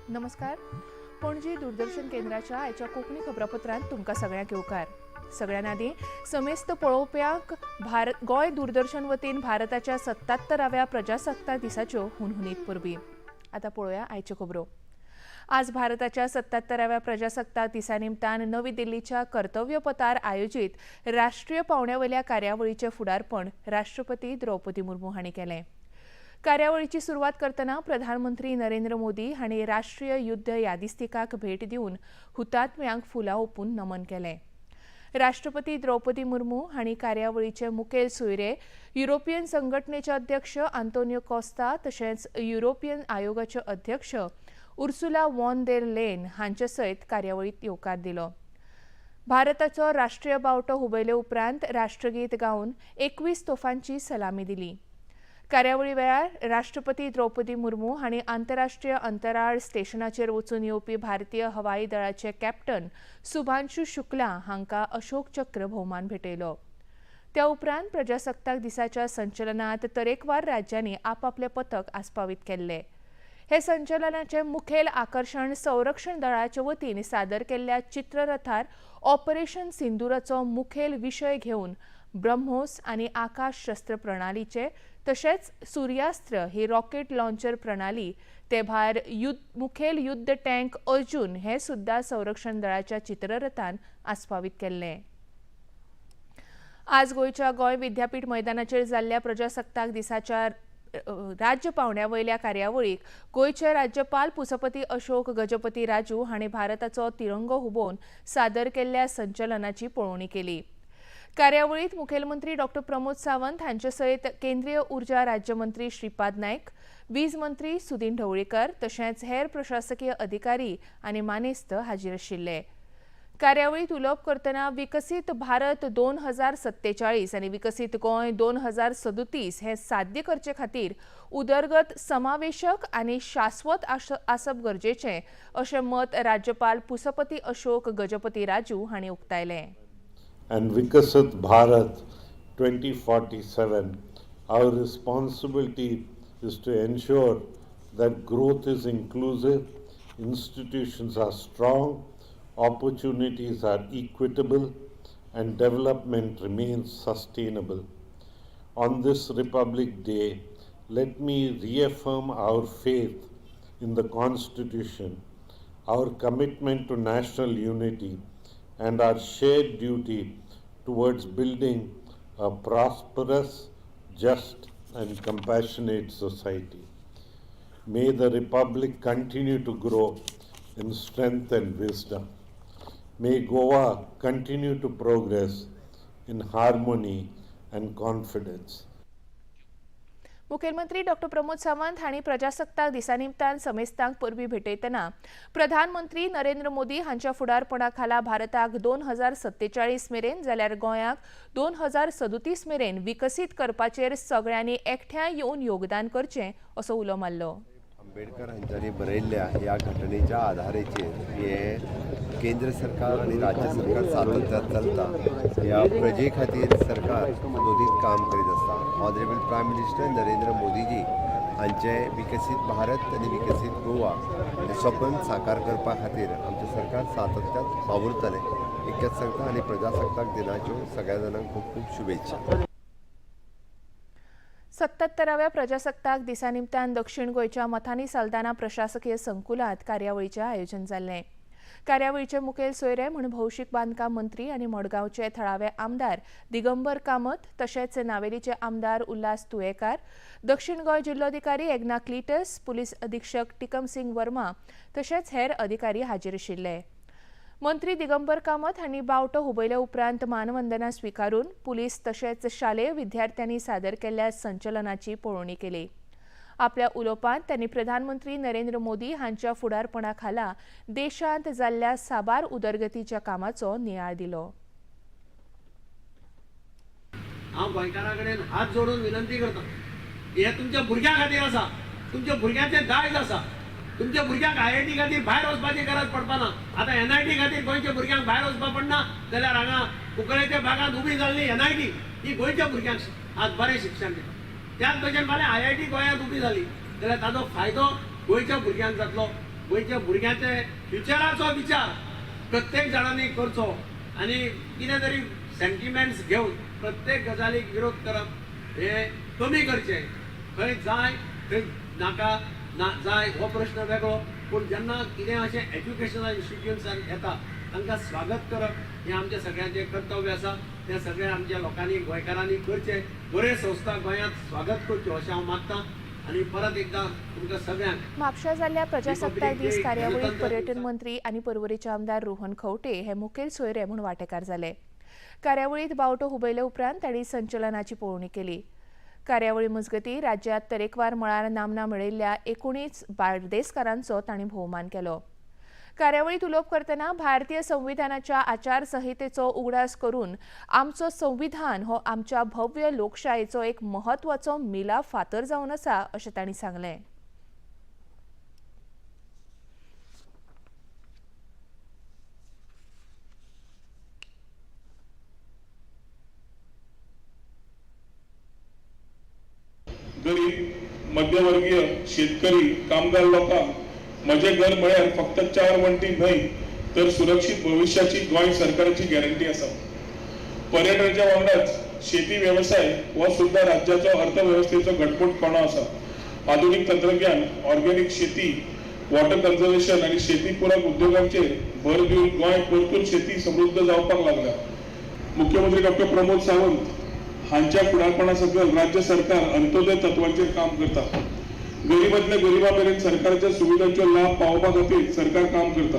नमस्कार. पणजी दूरदर्शन केंद्राच्या आयच्या कोंकणी खबरापत्रांत तुमकां सगळ्यांक येवकार. सगळ्यां आदीं समेस्त पळोवप्यांक भारत गोंय दूरदर्शन वतीन भारताच्या 77व्या प्रजासत्ताक दिसाच्यो हुनहुनीत परबी. आतां पळोवया आयच्यो खबरो. आज भारताच्या 77व्या प्रजासत्ताक दिसा निमतान नवी दिल्लीच्या कर्तव्यपथार आयोजीत राष्ट्रीय पावंड्या वयल्या कार्यावळीचें फुडारपण राष्ट्रपती द्रौपदी मुर्मू हांणी केलें. कार्यावळीची सुरवात करतना प्रधानमंत्री नरेंद्र मोदी हांणी राष्ट्रीय युद्ध यादिस्तिकाक भेट दिवन हुतात्म्यांक फुलां ओंपून नमन केलें. राष्ट्रपती द्रौपदी मुर्मू हांणी कार्यावळीचे मुखेल सोयरे युरोपियन संघटनेचे अध्यक्ष आंतोनियो कॉस्ता तशेंच युरोपियन आयोगाचे अध्यक्ष उर्सुला वॉन देर लेन हांचे सयत कार्यावळीत येवकार दिलो. भारताचो राष्ट्रीय बावटो हुबयले उपरांत राष्ट्रगीत गावन 21 तोफांची सलामी दिली. कार्यावळी वेळार राष्ट्रपती द्रौपदी मुर्मू हांणी आंतरराष्ट्रीय अंतराळ स्टेशनाचेर वचून येवपी भारतीय हवाई दळाचे कॅप्टन शुभांशु शुक्ला हांकां अशोक चक्र भोवमान भेटयलो. त्या उपरांत प्रजासत्ताक दिसाच्या संचलनात तरेकवार राज्यांनी आपापले पथक आस्पावीत केल्ले. हे संचलनाचे मुखेल आकर्शण संरक्षण दळाचे वतीन सादर केल्ल्या चित्ररथार ऑपरेशन सिंदूराचो मुखेल विशय घेवन ब्रह्मोस आनी आकाश शस्त्र प्रणालीचे तशेंच सूर्यास्त्र ही रॉकेट लॉन्चर प्रणाली, ते भायर युद्ध मुखेल युद्ध टँक अर्जुन हे सुद्दां संरक्षण दळाच्या चित्ररथान आस्पावीत केल्ले. आज गोंयच्या गोंय विद्यापीठ मैदानाचेर जाल्ल्या प्रजासत्ताक दिसाच्या राज्य पावंड्या वयल्या कार्यावळीक गोंयचे राज्यपाल पुसपती अशोक गजपती राजू हांणी भारताचो तिरंगो हुबोवन सादर केल्ल्या संचलनाची पळोवणी केली. कार्यावळीत मुखेलमंत्री डॉक्टर प्रमोद सावंत हांचे सयत केंद्रीय ऊर्जा राज्यमंत्री श्रीपाद नायक, वीज मंत्री सुदीन ढवळीकर तशेंच हेर प्रशासकीय अधिकारी आनी मानेस्त हाजीर आशिल्ले. कार्यावळीत उलोवप करतना विकसीत भारत 2047 आनी विकसीत गोंय 2037 हे साध्य करचे खातीर उदरगत समावेशक आनी शाश्वत आसप गरजेचें अशें मत राज्यपाल पुसपती अशोक गजपती राजू हांणी उक्तायलें. And Vikasit Bharat 2047, our responsibility is to ensure that growth is inclusive, institutions are strong, opportunities are equitable, and development remains sustainable. On this Republic Day, let me reaffirm our faith in the Constitution, our commitment to national unity, and our shared duty towards building a prosperous, just, and compassionate society. May the Republic continue to grow in strength and wisdom. May Goa continue to progress in harmony and confidence. मुखेलमंत्री doctor Pramod Sawant हांणी प्रजासत्ताक दिसा निमतान समेस्तांक परबीं भेटयतना प्रधानमंत्री नरेंद्र मोदी हांच्या फुडारपणा खाला भारताक 2047 मेरेन जाल्यार गोंयाक 2037 मेरेन विकसीत करपाचेर सगळ्यांनी एकठांय येवन योगदान करचें असो उलो मारलो. आंबेडकर हांच्यानी बरयल्ल्या ह्या घटनेच्या आधाराचेर हे केंद्र सरकार आनी राज्य सरकार सातत्यात चलता. ह्या प्रजे खातीर सरकार सदोदीत काम करीत आसता. ऑनरेबल प्रायम मिनिस्टर नरेंद्र मोदीजी हांचे विकसीत भारत आनी विकसीत गोवा हें स्वप्न साकार करपा खातीर आमचें सरकार सातत्यात वावुरतलें, इतकेंच सांगता आनी प्रजासत्ताक दिनाच्यो सगळ्या जाणांक खूब खूब शुभेच्छा. 77व्या प्रजासत्ताक दिसा निमतान दक्षिण गोंयच्या मथानी साल्दाना प्रशासकीय संकुलात कार्यावळीचें आयोजन जाल्लें. कार्यावळीचे मुखेल सोयरे म्हूण भौशीक बांदकाम मंत्री आनी मडगांवचे थळावे आमदार दिगंबर कामत तशेंच नावेलीचे आमदार उल्हास तुयेकार, दक्षिण गोंय जिल्लोधिकारी एग्ना क्लिटस, पुलीस अधीक्षक टिकम सिंग वर्मा तशेंच हेर अधिकारी हाजीर आशिल्ले. मंत्री दिगंबर कामत हांणी बावटो हुबयले उपरांत मानवंदना स्विकारून पुलीस तशेंच शालेय विद्यार्थ्यांनी सादर केल्ल्या संचलनाची पळोवणी केली. आपल्या उलोवपांत त्यांनी प्रधानमंत्री नरेंद्र मोदी हांच्या फुडारपणा खाला देशांत जाल्ल्या साबार उदरगतीच्या कामाचो नियाळ दिलो. हांव गोंयकारां कडेन हात जोडून विनंती करता, हें तुमच्या भुरग्यां खातीर आसा, तुमच्या भुरग्यांचें दायज आसा. तुमच्या भुरग्यांक आयआयटी खातीर भायर वचपाची गरज पडपाना. आतां एनआयटी खातीर गोंयच्या भुरग्यांक भायर वचपा पडना जाल्यार हांगा कुंकळ्ळेच्या भागांत उबी जाल्ली एनआयटी ही गोंयच्या भुरग्यांक आज बरें शिक्षण दिता. त्याच भशेन फाल्यां आयआयटी गोंयांत उबी जाली जाल्यार ताजो फायदो गोंयच्या भुरग्यांक जातलो. गोंयच्या भुरग्यांचे फ्युचराचो विचार प्रत्येक जाणांनी करचो आनी कितें तरी सेंटिमेंट्स घेवन प्रत्येक गजालीक विरोध करप हे कमी करचें. खंय जाय थंय नाका ना जाय हो प्रश्न वेगळो, पूण जेन्ना कितें अशें एज्युकेशनल इन्स्टिट्यूशन्सान येता तांकां स्वागत करप हें आमचें सगळ्यांचें कर्तव्य आसा. तें सगळें आमच्या लोकांनी गोंयकारांनी करचें, बऱ्यो संस्था गोंयांत स्वागत करच्यो अशें हांव मागतां आनी परत एकदां तुमकां सगळ्यांक. म्हापशा जाल्ल्या प्रजासत्ताक दीस कार्यावळीत पर्यटन मंत्री आनी पर्वरीचे आमदार रोहन खंवटे हे मुखेल सोयरे म्हूण वांटेकार जाले. कार्यावळीत बावटो हुबयले उपरांत तांणी संचलनाची पळोवणी केली. कार्यावळी मजगतीं राज्यांत तरेकवार मळार नामना मेळयल्ल्या 19 बार्देसकारांचो तांणी भोवमान केलो. कार्यावळीत उलोवप करतना भारतीय संविधानाच्या आचारसंहितेचो उगडास करून आमचो संविधान हो आमच्या भव्य लोकशायेचो एक म्हत्वाचो मिला फातर जावन आसा अशें तांणी सांगलें. गरीब, मध्यवर्गीय, शेतकरी, कामगार लोकांक म्हजें घर म्हळ्यार फक्त 4 वण्टी न्हय तर सुरक्षीत भविश्याची गोंय सरकाराची गॅरंटी आसा. पर्यटनाच्या वांगडाच शेती वेवसाय हो सुद्दां राज्याचो अर्थवेवस्थेचो घटमूट कणो आसा. आधुनीक तंत्रज्ञान, ऑर्गेनिक शेती, वॉटर कन्जर्वेशन आनी शेती पुरक उद्योगांचेर भर दिवन गोंय परतून शेती समृद्ध जावपाक लागल्या. मुख्यमंत्री डॉक्टर प्रमोद सावंत हांच्या फुडारपणा सकयल राज्य सरकार अंत्योदय तत्वांचेर काम करता. गरीबांतल्या गरिबा मेरेन सरकारच्या सुविधांचो लाभ पावोवपा खातीर सरकार काम करता.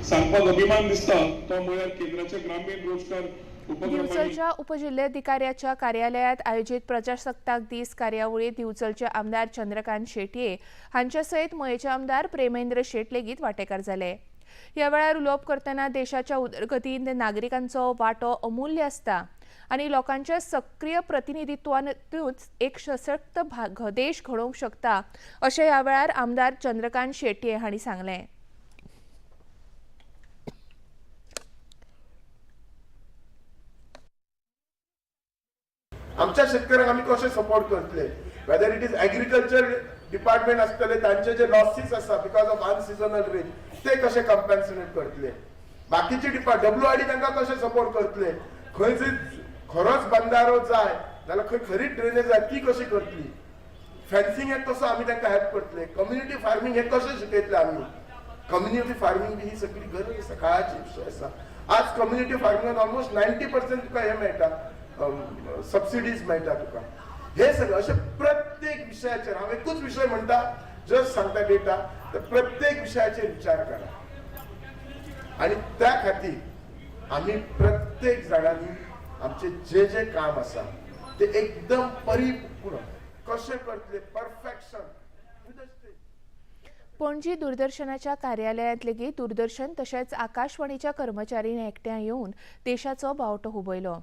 सांगपाक अभिमान दिसता तो म्हळ्यार केंद्राच्या ग्रामीण रोजगार उपक्रमांनी. दिवचलच्या उपजिल्हाधिकाऱ्याच्या कार्यालयात आयोजित प्रजासत्ताक दीस कार्यावळीत दिवचलचे आमदार चंद्रकांत शेटये हांच्या सयत मयेचे आमदार प्रेमेंद्र शेट लेगीत वांटेकार जाले. ह्या वेळार उलोवप करतना देशाच्या उदरगतींत नागरिकांचो वांटो अमूल्य आसता आनी लोकांच्या सक्रीय प्रतिनिधित्वांतूच एक सशक्त देश घडोवंक शकता अशें ह्या वेळार आमदार चंद्रकांत शेटये हांणी सांगलें. आमच्या शेतकऱ्यांक आमी कशें सपोर्ट करतले, whether it is agriculture department आसतले तांचे जे लॉसीस आसा because of अनसिजनल रेन ते कशे कंपेन्सेट करतले, बाकीचे डिपार्ट WID तांकां कशें सपोर्ट करतले, खंय जर खरोच बंदारो जाय जाल्यार खंय खरी ड्रेनेज जाय ती कशी करतली, फेन्सिंग हे कसो आमी तांकां हेल्प करतले, कम्युनिटी फार्मींग हे कशें शिकयतले आमी, कम्युनिटी फार्मींग बी ही सगळी गरज आसा, काळाची विशय आसा. आज कम्युनिटी फार्मिंगान ऑलमोस्ट 90% तुका हें मेळटा, सबसिडीज मेळटा तुका. हे सगळं अशें प्रत्येक विशयाचेर हांव एकूच विशय म्हणटा, जस्ट सांगता डेटा, तर प्रत्येक विशयाचेर विचार करा आनी त्या खातीर आमी प्रत्येक जाणांनी आमचे जे जे काम आसा ते एकदम परिपूर्ण कशें करतले, परफेक्शन. पणजी दूरदर्शनाच्या कार्यालयांत लेगीत दूरदर्शन तशेंच आकाशवाणीच्या कर्मचाऱ्यांनी एकठांय येवन देशाचो बावटो हुबयलो.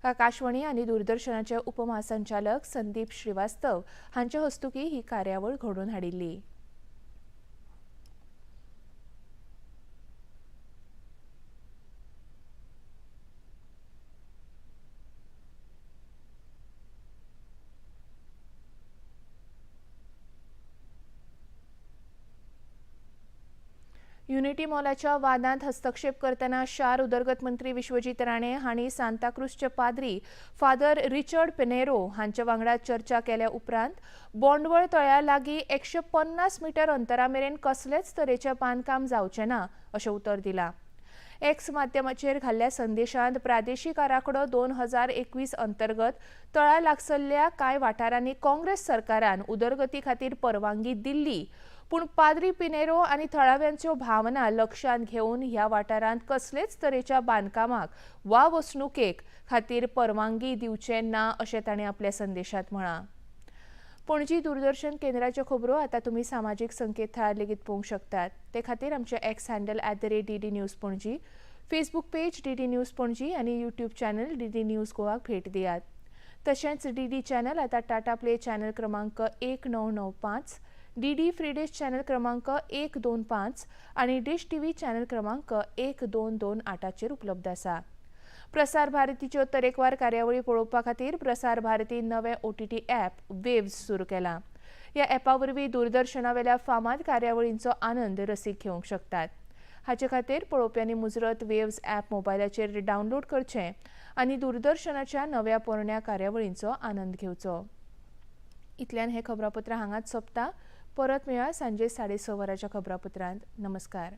आकाशवाणी आनी दूरदर्शनाचे उपमहासंचालक संदीप श्रीवास्तव हांच्या हस्तुकीं ही कार्यावळ घडोवन हाडिल्ली. युनिटी मॉलाच्या वादांत हस्तक्षेप करतना शार उदरगत मंत्री विश्वजीत राणे हांणी सांताक्रूजचे पाद्री फादर रिचर्ड पिनेरो हांच्या वांगडा चर्चा केल्या उपरांत बोंडवळ तळ्या लागीं 150 मीटर अंतरा मेरेन कसलेच तरेचें बांदकाम जावचें ना अशें उतर दिलां. एक्स माध्यमाचेर घाल्ल्या संदेशांत प्रादेशीक आराखडो 2021 अंतर्गत तळा लागसल्ल्या कांय वाठारांनी काँग्रेस सरकारान उदरगती खातीर परवानगी दिल्ली, पूण पाद्री पिनेरो आनी थळाव्यांच्यो भावना लक्षांत घेवन ह्या वाठारांत कसलेच तरेच्या बांदकामाक वा वसणुकेक खातीर परवानगी दिवचे ना अशें ताणें आपल्या संदेशांत म्हळां. पणजी दूरदर्शन केंद्राच्यो खबरो आतां तुमी सामाजीक संकेतथळार लेगीत पळोवंक शकतात. ते खातीर आमचें X handle @DD News Panaji, Facebook page DD News Panaji आनी यूट्यूब चॅनल DD news गोवाक भेट दियात. तशेंच DD channel आतां टाटा प्ले चॅनल क्रमांक 1995, DD free dish channel क्रमांक 125 आनी डिश TV channel क्रमांक 1228चेर उपलब्ध आसा. प्रसार भारतीच्यो तरेकवार कार्यावळी पळोवपा खातीर प्रसार भारती नवें OTT app waves सुरू केलां. ह्या ॲपा वरवीं दूरदर्शनावेल्या फामाद कार्यावळींचो आनंद रसीक घेवंक शकतात. हाचे खातीर पळोवप्यांनी मुजरत वेव्ज ॲप मोबायलाचेर डावनलोड करचें आनी दूरदर्शनाच्या नव्या पोरण्या कार्यावळींचो आनंद घेवचो. इतल्यान हें खबरापत्र हांगाच सोंपता. परत मेळया सांजे 6:30 वरांच्या खबरापत्रांत. नमस्कार.